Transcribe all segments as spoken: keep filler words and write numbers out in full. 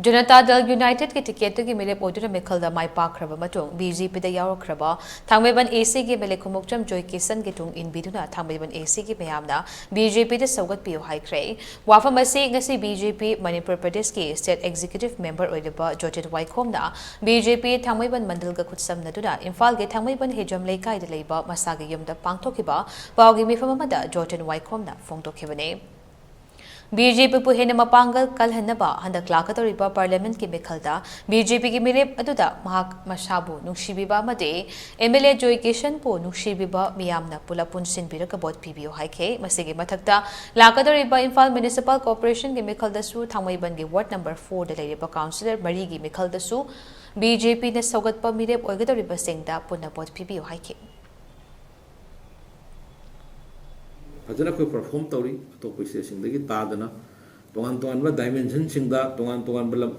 ꯖꯅꯇꯥ ꯗꯜ ꯌꯨꯅꯥꯏꯇꯦꯗꯀꯤ ꯇꯤꯀꯦꯠꯇꯒꯤ ꯃꯤꯔꯦꯞ ꯑꯣꯏꯗꯨꯅ ꯃꯤꯈꯜꯗ ꯃꯥꯏ ꯄꯥꯛꯈ꯭ꯔꯕ ꯃꯇꯨꯡ ꯕꯤ ꯖꯦ ꯄꯤꯗ ꯌꯥꯎꯔꯛꯈ꯭ꯔꯕ ꯊꯥꯡꯃꯩꯕꯟ ꯑꯦ ꯁꯤꯒꯤ ꯑꯦꯝ ꯑꯦꯜ ꯑꯦ ꯈꯨꯃꯨꯛꯆꯝ ꯖꯣꯏꯀꯤꯁꯟꯒꯤ ꯇꯨꯡ ꯏꯟꯕꯤꯗꯨꯅ ꯊꯥꯡꯃꯩꯕꯟ ꯑꯦ ꯁꯤꯒꯤ ꯃꯌꯥꯝꯅ ꯕꯤ ꯖꯦ ꯄꯤꯗ ꯁꯧꯒꯠꯄꯤꯌꯨ ꯍꯥꯏꯈ꯭ꯔꯦ꯫ ꯋꯥꯐꯝ ꯑꯁꯤ ꯉꯁꯤ ꯕꯤ ꯖꯦ ꯄꯤ ꯃꯅꯤꯄꯨꯔ ꯄ꯭ꯔꯗꯦꯁꯀꯤ ꯁ꯭ꯇꯦꯠ ꯑꯦꯛꯖꯤꯀ꯭ꯌꯨꯇꯤꯚ ꯃꯦꯝꯕꯔ ꯑꯣꯏꯔꯤꯕ ꯖꯣꯇꯤꯟ ꯋꯥꯏꯈꯣꯝꯅ ꯕꯤ ꯖꯦ ꯄꯤ ꯊꯥꯡꯃꯩꯕꯟ ꯃꯟꯗꯜꯒ ꯈꯨꯠꯁꯝꯅꯗꯨꯅ ꯏꯝꯐꯥꯜꯒꯤ ꯊꯥꯡꯃꯩꯕꯟ ꯍꯤꯖꯝ ꯂꯩꯀꯥꯏꯗ ꯂꯩꯕ ꯃꯁꯥꯒꯤ ꯌꯨꯝꯗ ꯄꯥꯡꯊꯣꯛꯈꯤꯕ ꯄꯥꯎꯒꯤ ꯃꯤꯐꯝ ꯑꯃꯗ ꯖꯣꯇꯤꯟ ꯋꯥꯏꯈꯣꯝꯅ ꯐꯣꯡꯗꯣꯛꯈꯤꯕꯅꯤ꯫ ꯕꯤ ꯖꯦ ꯄꯤꯕꯨ ꯍꯦꯟꯅ ꯃꯄꯥꯡꯒꯜ ꯀꯜꯍꯟꯅꯕ ꯍꯟꯗꯛ ꯂꯥꯛꯀꯗꯧꯔꯤꯕ ꯄꯥꯔꯂꯤꯌꯥꯃꯦꯟꯠꯀꯤ ꯃꯤꯈꯜꯗ ꯕꯤ ꯖꯦ ꯄꯤꯒꯤ ꯃꯤꯔꯦꯞ ꯑꯗꯨꯗ ꯃꯍꯥꯛ ꯃꯁꯥꯕꯨ ꯅꯨꯡꯁꯤꯕꯤꯕ ꯑꯃꯗꯤ ꯑꯦꯝ ꯑꯦꯜ ꯑꯦ ꯖꯣꯏ ꯀꯤꯁꯟꯕꯨ ꯅꯨꯡꯁꯤꯕꯤꯕ ꯃꯤꯌꯥꯝꯅ ꯄꯨꯂꯞ ꯄꯨꯟꯁꯤꯟꯕꯤꯔꯒ ꯚꯣꯠ ꯄꯤꯕꯤꯌꯨ ꯍꯥꯏꯈꯤ꯫ ꯃꯁꯤꯒꯤ ꯃꯊꯛꯇ ꯂꯥꯛꯀꯗꯧꯔꯤꯕ ꯏꯝꯐꯥꯜ ꯃ꯭ꯌꯨꯅꯤꯁꯤꯄꯥꯜ ꯀꯣꯔꯄꯣꯔꯦꯁꯟꯒꯤ ꯃꯤꯈꯜꯗꯁꯨ ꯊꯥꯡꯃꯩꯕꯟꯒꯤ ꯋꯥꯔꯗ ꯅꯝꯕꯔ ꯐꯣꯔꯗ ꯂꯩꯔꯤꯕ ꯀꯥꯎꯟꯁꯤꯂꯔ ꯃꯔꯤꯒꯤ ꯃꯤꯈꯜꯗꯁꯨ ꯕꯤ ꯖꯦ ꯄꯤꯅ ꯁꯧꯒꯠꯄ ꯃꯤꯔꯦꯞ ꯑꯣꯏꯒꯗꯧꯔꯤꯕꯁꯤꯡꯗ ꯄꯨꯟꯅ ꯚꯣꯠ ꯄꯤꯕꯤꯌꯨ ꯍꯥꯏꯈꯤ꯫ ꯐꯖꯅ ꯑꯩꯈꯣꯏ ꯄꯔꯐꯣꯔꯝ ꯇꯧꯔꯤ꯫ ꯑꯇꯣꯞꯄ ꯁ꯭ꯇꯦꯠꯁꯤꯡꯗꯒꯤ ꯇꯥꯗꯅ ꯇꯣꯉꯥꯟ ꯇꯣꯉꯥꯟꯕ ꯗꯥꯏꯃꯦꯟꯁꯟꯁꯤꯡꯗ, ꯇꯣꯉꯥꯟ ꯇꯣꯉꯥꯟꯕ ꯂꯝ,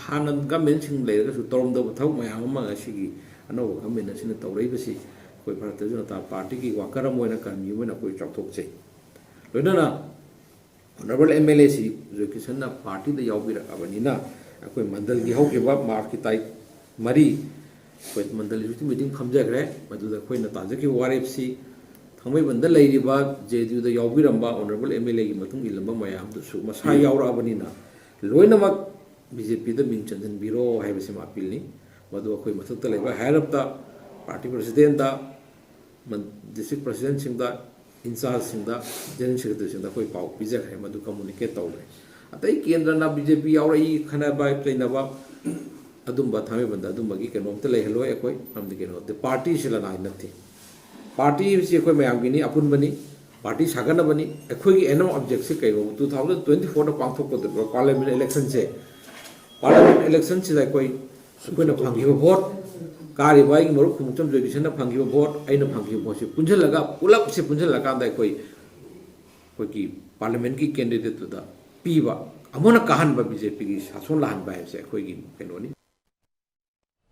ꯍꯥꯟꯅ ꯒꯃꯦꯟꯁꯤꯡ ꯂꯩꯔꯒꯁꯨ ꯇꯧꯔꯝꯗꯕ ꯊꯕꯛ ꯃꯌꯥꯝ ꯑꯃ ꯉꯁꯤꯒꯤ ꯑꯅꯧꯕ ꯒꯃꯦꯟ ꯑꯁꯤꯅ ꯇꯧꯔꯛꯏꯕꯁꯤ ꯑꯩꯈꯣꯏ ꯚꯥꯔꯇꯤꯌ ꯖꯅꯇꯥ ꯄꯥꯔꯇꯤꯒꯤ ꯋꯥꯀꯔ ꯑꯃ ꯑꯣꯏꯅ, ꯀꯔꯃꯤ ꯑꯃ ꯑꯣꯏꯅ ꯑꯩꯈꯣꯏ ꯆꯥꯎꯊꯣꯛꯆꯩ꯫ ꯂꯣꯏꯅꯅ ꯑꯣꯅꯔꯦꯕꯜ ꯑꯦꯝ ꯑꯦꯜ ꯑꯦꯁꯤ ꯖꯣꯏꯀꯤꯁꯟꯅ ꯄꯥꯔꯇꯤꯗ ꯌꯥꯎꯕꯤꯔꯛꯑꯕꯅꯤꯅ ꯑꯩꯈꯣꯏ ꯃꯟꯗꯜꯒꯤ ꯍꯧꯈꯤꯕ ꯃꯥꯔꯆꯀꯤ ꯇꯥꯔꯤꯛ ꯃꯔꯤ ꯑꯩꯈꯣꯏ ꯃꯟꯗꯜ ꯑꯦꯛꯖꯤꯀ꯭ꯌꯨꯇꯤꯚ ꯃꯤꯇꯤꯡ ꯐꯝꯖꯈ꯭ꯔꯦ꯫ ꯃꯗꯨꯗ ꯑꯩꯈꯣꯏꯅ ꯇꯥꯖꯈꯤꯕ ꯋꯥꯔꯦꯞꯁꯤ ꯊꯥꯡꯃꯩꯕꯟꯗ ꯂꯩꯔꯤꯕ ꯖꯦ ꯗꯤ ꯌꯨꯗ ꯌꯥꯎꯕꯤꯔꯝꯕ ꯑꯣꯅꯔꯦꯕꯜ ꯑꯦꯝ ꯑꯦꯜ ꯑꯦꯒꯤ ꯃꯇꯨꯡ ꯏꯜꯂꯝꯕ ꯃꯌꯥꯝꯗꯨꯁꯨ ꯃꯁꯥ ꯌꯥꯎꯔꯛꯑꯕꯅꯤꯅ ꯂꯣꯏꯅꯃꯛ ꯕꯤ ꯖꯦ ꯄꯤꯗ ꯃꯤꯡ ꯆꯟꯁꯤꯟꯕꯤꯔꯣ ꯍꯥꯏꯕꯁꯤꯃ ꯑꯄꯤꯜꯅꯤ꯫ ꯃꯗꯨ ꯑꯩꯈꯣꯏ ꯃꯊꯛꯇ ꯂꯩꯕ ꯍꯥꯏꯌꯔ ꯑꯞꯇ ꯄꯥꯔꯇꯤ ꯄ꯭ꯔꯁꯤꯗꯦꯟꯗ, ꯗꯤꯁꯇ꯭ꯔꯤꯛ ꯄ꯭ꯔꯁꯤꯗꯦꯟꯁꯤꯡꯗ, ꯏꯟꯆꯥꯔꯖꯁꯤꯡꯗ, ꯖꯦꯅꯔꯦꯜ ꯁꯦꯀ꯭ꯔꯦꯇꯔꯤꯁꯤꯡꯗ ꯑꯩꯈꯣꯏ ꯄꯥꯎ ꯄꯤꯖꯈ꯭ꯔꯦ, ꯃꯗꯨ ꯀꯝꯃꯨꯅꯤꯀꯦꯠ ꯇꯧꯈ꯭ꯔꯦ꯫ ꯑꯇꯩ ꯀꯦꯟꯗ꯭ꯔꯅ ꯕꯤ ꯖꯦ ꯄꯤ ꯌꯥꯎꯔꯛꯏ ꯈꯟꯅꯕ ꯆꯩꯅꯕ ꯑꯗꯨꯝꯕ ꯊꯥꯡꯃꯩꯕꯟꯗ ꯑꯗꯨꯝꯕꯒꯤ ꯀꯩꯅꯣꯝꯇ ꯂꯩꯍꯜꯂꯣꯏ ꯑꯩꯈꯣꯏ꯫ ꯃꯔꯝꯗꯤ ꯀꯩꯅꯣꯗꯤ ꯄꯥꯔꯇꯤꯁꯤ ꯂꯅꯥꯏ ꯅꯠꯇꯦ꯫ ꯄꯥꯔꯇꯤ ꯍꯥꯏꯕꯁꯤ ꯑꯩꯈꯣꯏ ꯃꯌꯥꯝꯒꯤꯅꯤ, ꯑꯄꯨꯟꯕꯅꯤ꯫ ꯄꯥꯔꯇꯤ ꯁꯥꯒꯠꯅꯕꯅꯤ꯫ ꯑꯩꯈꯣꯏꯒꯤ ꯑꯦꯟ ꯑꯣꯐ ꯑꯣꯕꯖꯦꯛꯁꯦ ꯀꯩꯅꯣ, ꯇꯨ ꯊꯥꯎꯖꯟ ꯇ꯭ꯋꯦꯟꯇꯤ ꯐꯣꯔꯗ ꯄꯥꯡꯊꯣꯛꯀꯗꯧꯔꯤꯕ ꯄꯥꯔꯂꯤꯌꯥꯃꯦꯟ ꯏꯂꯦꯛꯁꯟꯁꯦ, ꯄꯥꯔꯂꯤꯌꯥꯃꯦꯟ ꯏꯂꯦꯛꯁꯟꯁꯤꯗ ꯑꯩꯈꯣꯏ, ꯑꯩꯈꯣꯏꯅ ꯐꯪꯈꯤꯕ ꯚꯣꯠ, ꯀꯥꯔꯤꯕ ꯑꯩꯒꯤ ꯃꯔꯨꯞ ꯈꯣꯡꯎꯞꯆꯝ ꯖꯣꯏꯀꯤꯁꯟꯅ ꯐꯪꯈꯤꯕ ꯚꯣꯠ, ꯑꯩꯅ ꯐꯪꯈꯤꯕ ꯚꯣꯠꯁꯦ ꯄꯨꯟꯁꯤꯜꯂꯒ, ꯄꯨꯂꯞꯁꯦ ꯄꯨꯟꯁꯤꯜꯂꯀꯥꯟꯗ ꯑꯩꯈꯣꯏ, ꯑꯩꯈꯣꯏꯒꯤ ꯄꯥꯔꯂꯤꯌꯥꯃꯦꯟꯒꯤ ꯀꯦꯟꯗꯤꯗꯦꯠꯇꯨꯗ ꯄꯤꯕ, ꯑꯃꯨꯛ ꯍꯟꯅ ꯀꯥꯍꯟꯕ, ꯕꯤ ꯖꯦ ꯄꯤꯒꯤ ꯁꯥꯁꯣꯟ ꯂꯥꯛꯍꯟꯕ ꯍꯥꯏꯕꯁꯦ ꯑꯩꯈꯣꯏꯒꯤ ꯀꯩꯅꯣꯅꯤ꯫